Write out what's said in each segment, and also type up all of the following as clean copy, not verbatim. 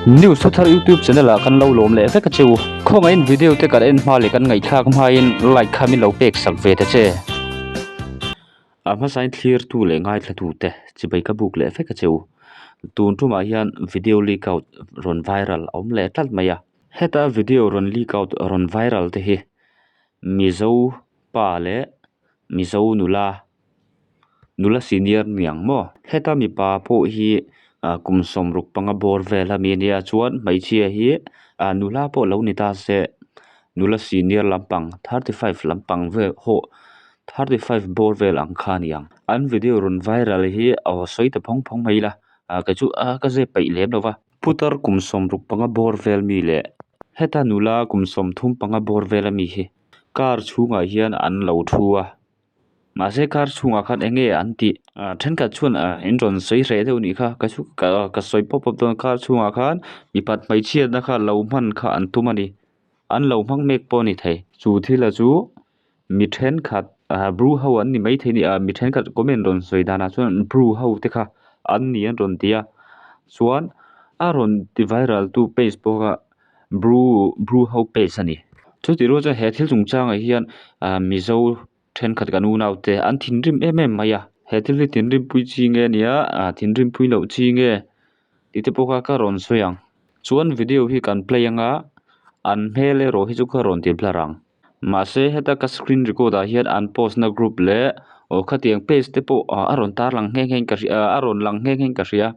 News Thuthar YouTube channel ah kan lo lawm leh vek a che u. Khawngaihin video te kan en hma leh kan ngaihthlak hmain like kha min lo pek sak ve ta che. A hmasain thlirtu leh ngaithlatute chibai ka buk leh vek a che u. Tun tumah hian video leak out rawn viral a awm leh tlat mai a. Heta video rawn leak out rawn viral te hi Mizo pa leh Mizo nula nula senior niang maw heta mipa pawh hi ah kum sawmruk panga bawr vel ami ania chuan hmeichhia hi ah nula pawh lo ni ta se nula senior lampang 35 lampang vel hawh 35 bawr vel ang kha a ni ang an video rawn viral hi aw sawi ta phawng phawng mai ila ah kei chu ah ka zep peih lem lo va putar kum sawmruk panga bawr vel mi leh heta nula kum sawmthum panga bawr vel ami hi car chhungah hian an lo thu a. Mahse car chhungah khan eng nge an tih ah thenkhat chuan ah in rawn sawi hreh deuh anih kha ka chu ka sawi pawp pawp dawn car chhungah khan mipat hmeichhiatna kha lo hman kha an tum a ni an lo hmang mek pawh a ni thei chu thil a chu mi thenkhat ah bru ho an ni maithei a ni ah mi thenkhat comment rawn sawi danah chuan bru ho te kha an ni an rawn ti a chuan a rawn ti viral tu page pawh kha bru bru ho page a ni chutih rual chuan he thil chungchangah hian ah mizo thenkhat kan unau te an thinrim em em mai a he thil hi thinrim pui chi nge a nia ah thinrim pui loh chi nge tih te pawh kha ka rawn sawi ang chuan video hi kan play anga an hmel erawh hi chu ka rawn ti blur ang mahse heta ka screen record ah hian an post na group leh aw khatiang page te pawh a rawn tarlang nghe nghe in ka hria a rawn lang nghe nghe in ka hria.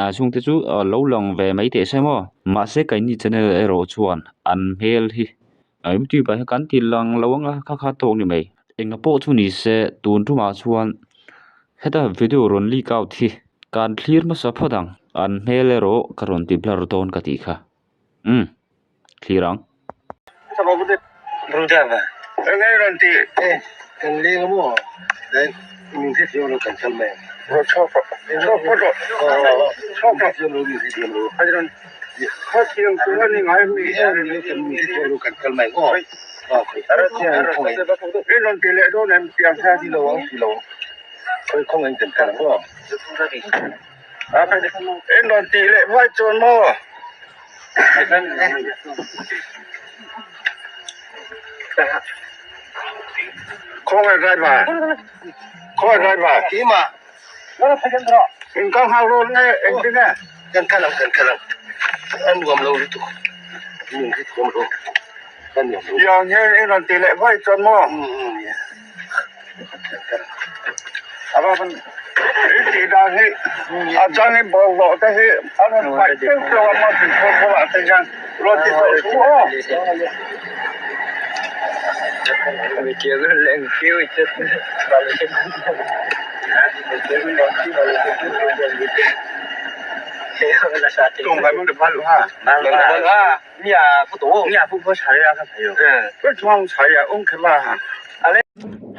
Ah chhungte chu lo lang ve mai teh se maw mahse keini channel erawh chuan an hmel hi youtube ah hian kan ti lang lo ang a kha kha tawk ni mai enga pawh chu ni se tun tumah chuan heta video rawn leak out hi kan thlir hmasa phawt ang an hmel erawh ka rawn ti blur dawn ka tih kha umm thlir ang.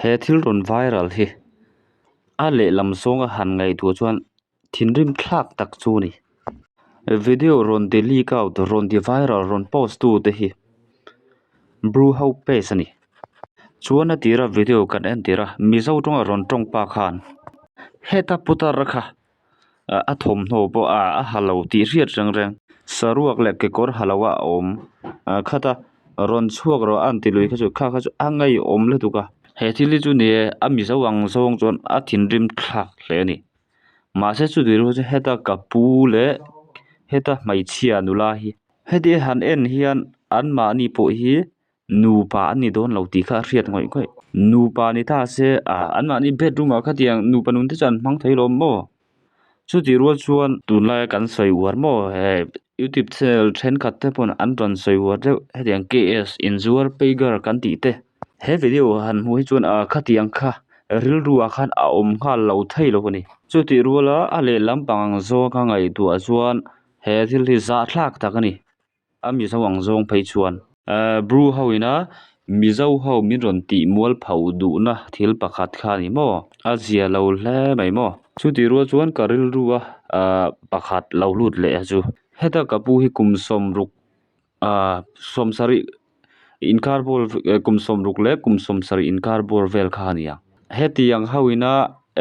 He thil rawn viral hi a lehlam zawnga han ngaihtuah chuan thinrim thlak tak chu a ni video rawn ti leak out rawn ti viral rawn post tu te hi bru ho page a ni chuan a tira video kan entir a mizo tawnga rawn tawng pa khan heta putar kha. a thawmhnaw pawh a ha lo tih hriat reng reng saruak leh kekawr ha lo a awm khat a rawn chhuak rawh a an ti lui kha chu kha kha chu a ngeiawm lutuk a he thil hi chu ni e a mizo ang zawng chuan a thinrim thlak hle a ni mahse chutih rual chuan heta ka pu leh heta hmeichhia nula hi heti han en hian anmahni pawh hi. Nupa an ni dawn lo tih kha a hriat ngawih ngawih. Nupa ni ta se ah anmahni bedroom ah khatiang nupa nun te chu an hmang thei lo maw? Chutih rual chuan tunlaia kan sawi uar maw he youtube channel thenkhat te pawn an rawn sawi uar deuh hetiang KS inzuar peigar kan tih te. He video han hmuh hi chuan ah khatiang kha rilru ah khan a awm nghal lo thei lo a ni. Chutih ruala a lehlam pang ang zawng a ngaihtuah chuan he thil hi zahthlak tak a ni. A mizo ang zawng phei chuan ehh bru ho ina mizo ho min rawn tih mual pho duhna thil pakhat kha a ni maw a zia lo hle mai maw chutih rual chuan ka rilru a ahh pakhat lo lut leh a chu heta ka pu hi kum sawmruk ahh sawmsarih inkar bawr kum sawmruk leh kum sawmsarih inkar bawr vel kha a ni ang hetiang ho ina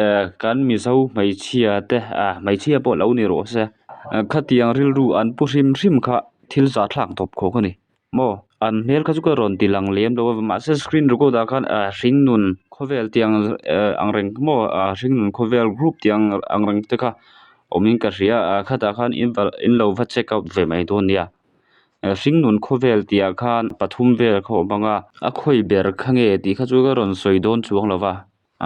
ehh kan mizo hmeichhia te ah hmeichhia pawh lo ni rawh se. Khatiang rilru an pu hrim hrim kha thil zahthlak tawp khawk a ni maw? An hmel kha chu ka rawn ti lang lem lo a mahse screen record ah khan ah hringnun khawvel tih ang eh ang reng maw ah hringnun khawvel group tih ang ang reng te kha awmin ka hria a khatah khan in lo va check out ve mai dawn nia. Hringnun khawvel tih ah khan pathum vel kha awm ang a a khawi ber kha nge tih kha chu ka rawn sawi dawn chuang lo va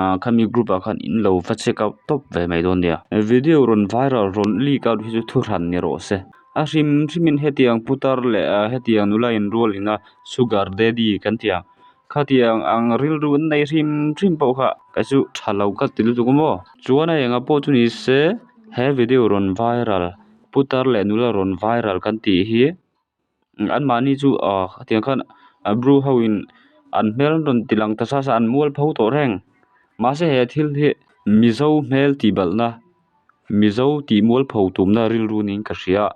ah khami group ah khan in lo va check out tawp ve mai dawn nia. Video rawn viral rawn leak out hi chu thuhran ni rawh se. A hrim hrim in hetiang putar leh ah hetiang nula inrual ina sugar daddy kan tih ang khatiang ang rilru an nei hrim hrim pawh kha ka chu tha lo ka ti lutuk a maw. Chuan a engah pawh chu ni se he video rawn viral putar leh nula rawn viral kan tih hi anmahni chu ah khatiang khan a bru ho in an hmel an rawn ti lang ta sa sa an mual pho tawh reng mahse he thil hi mizo hmel tih balhna mizo tih mual pho tumna rilru niin ka hria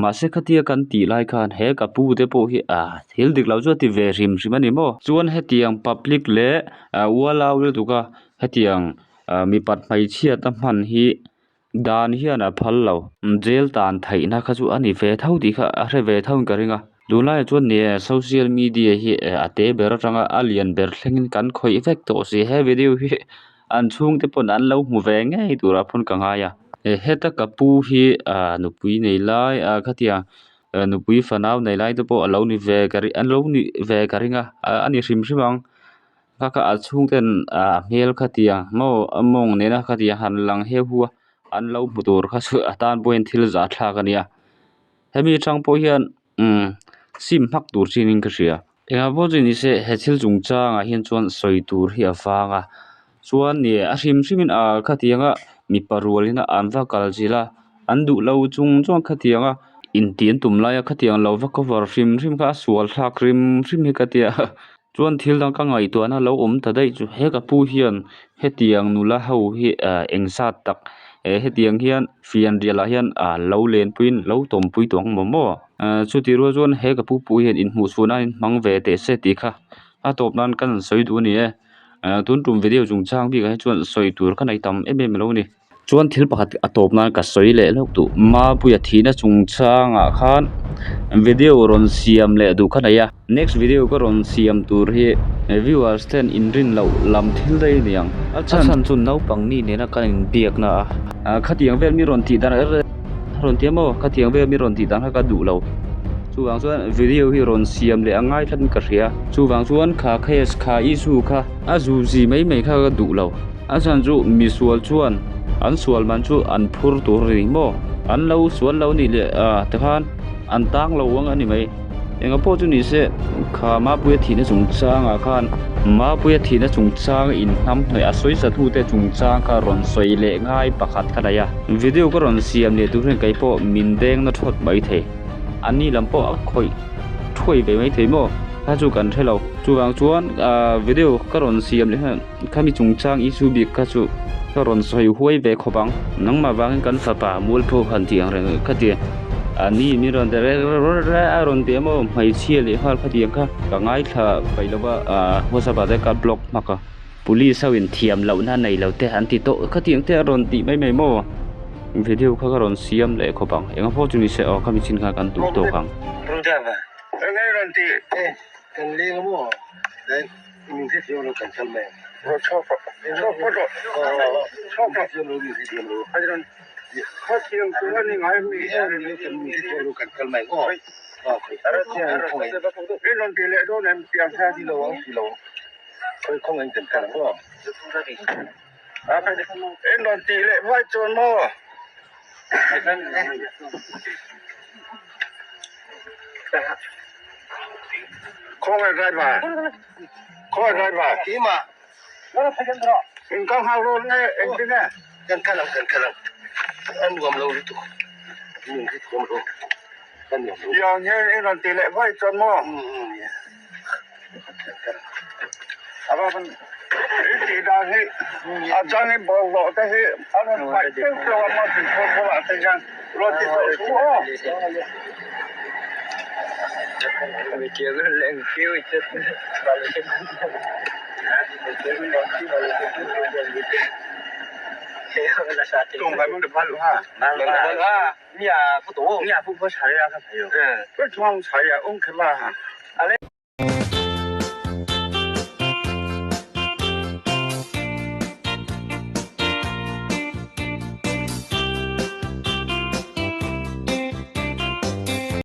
mahse khatia kan tih lai khan he ka pu te pawh hi ah thil dik lo chu a ti ve hrim hrim a ni maw chuan hetiang public leh ah ualau lutuk a hetiang ah mipat hmeichhiat a hman hi. Dan hian a phal lo. Jail tan theihna kha chu a ni ve tho tih kha a hre ve tho in ka ring a. Tunlaiah chuan ni e social media hi a te ber atanga a lian ber thlengin kan khawih vek tawh si. He video hi an chhungte pawn an lo hmu ve ngei turah pawn ka ngai a. Heta ka pu hi ah nupui nei lai ah khatiang nupui fanau nei lai te pawh a lo ni ve ka ring an lo ni ve ka ring a a ni hrim hrim ang. Kha kha a chhungten ah hmel kha tiang maw a mawng nena kha tiang han lang heu hu a an lo hmu tur kha chu a tan pawhin thil zahthlak a nia hemi atang pawh hian umm sim hmak tur chin in ka hria engah pawh chu ni se he thil chungchangah hian chuan sawi tur hi a vang a chuan ih a hrim hrim in ah khatiang a mipa rual in an va kal zilh a an duh lo chung chuan khatiang a intih an tum lai a khatiang lo va cover hrim hrim kha a sual thlak hrim hrim hi ka tia. Chuan thil dang ka ngaihtuahna lo awm ta daih chu he ka pu hian hetiang nula ho hi ah engzat tak eh hetiang hian fianrial ah hian ah lo lenpuiin lo tawmpui tawh ang maw maw ah chutih rual chuan he ka pu pawh hian inhmuh chhuah nan hmang ve teh se tih kha a tawp nan ka rawn sawi duh a ni e ah tun tum video chungchang bikah hi chuan sawi tur ka nei tam em em lo a ni. Chuan thil pakhat a tawp nan ka sawi leh hlauh duh. Mapuia thihna chungchangah khan video rawn siam leh duh kha nei a. Next video ka rawn siam tur hi viewers ten inrin loh lam thil daih a ni ang. A chhan chu naupang ni nena kan inbiakna a. Khatiang vel mi rawn tih dan rawn ti a maw? Khatiang vel mi rawn tih dan kha ka duh lo. Chuvang chuan video hi rawn siam leh a ngai tlat in ka hria. Chuvang chuan kha case kha issue kha a zuzi mai mai kha ka duh lo. A chhan chu misual chuan an sual man chu an phur tur a ni maw? An lo sual lo nih leh ah tikhan an tang lo ang a ni mai. Enga pawh chu ni se kha Mapuia thihna chungchangah khan Mapuia thihna chungchang inhnamhnawih a sawi sa hnute chungchang kha rawn sawi leh ngai pakhat kha nei a. Video ka rawn siam leh tur hian kei pawh min deng na thawt mai thei. An ni lam pawh a khawih thuai ve mai thei maw? Kha chu kan hre lo. Chuvang chuan ah video ka rawn siam leh hian. Khami chungchang issue bik kha chu ka rawn sawi huai ve khawp ang. Nangmah vangin kan fapa mualpho han tih ang reng kha ti a ni min rawn ti rek rek rek a rawn ti emaw hmeichhia leh nghal kha tiang kha ka ngaithla paih lo va ah whatsapp ah te ka block hmak a. Police ho in thiam lohna nei lo te an ti tawh kha tiang te a rawn tih mai mai maw video kha ka rawn siam leh khawp ang engah pawh chu ni se aw khami chin kha kan duh tawk ang.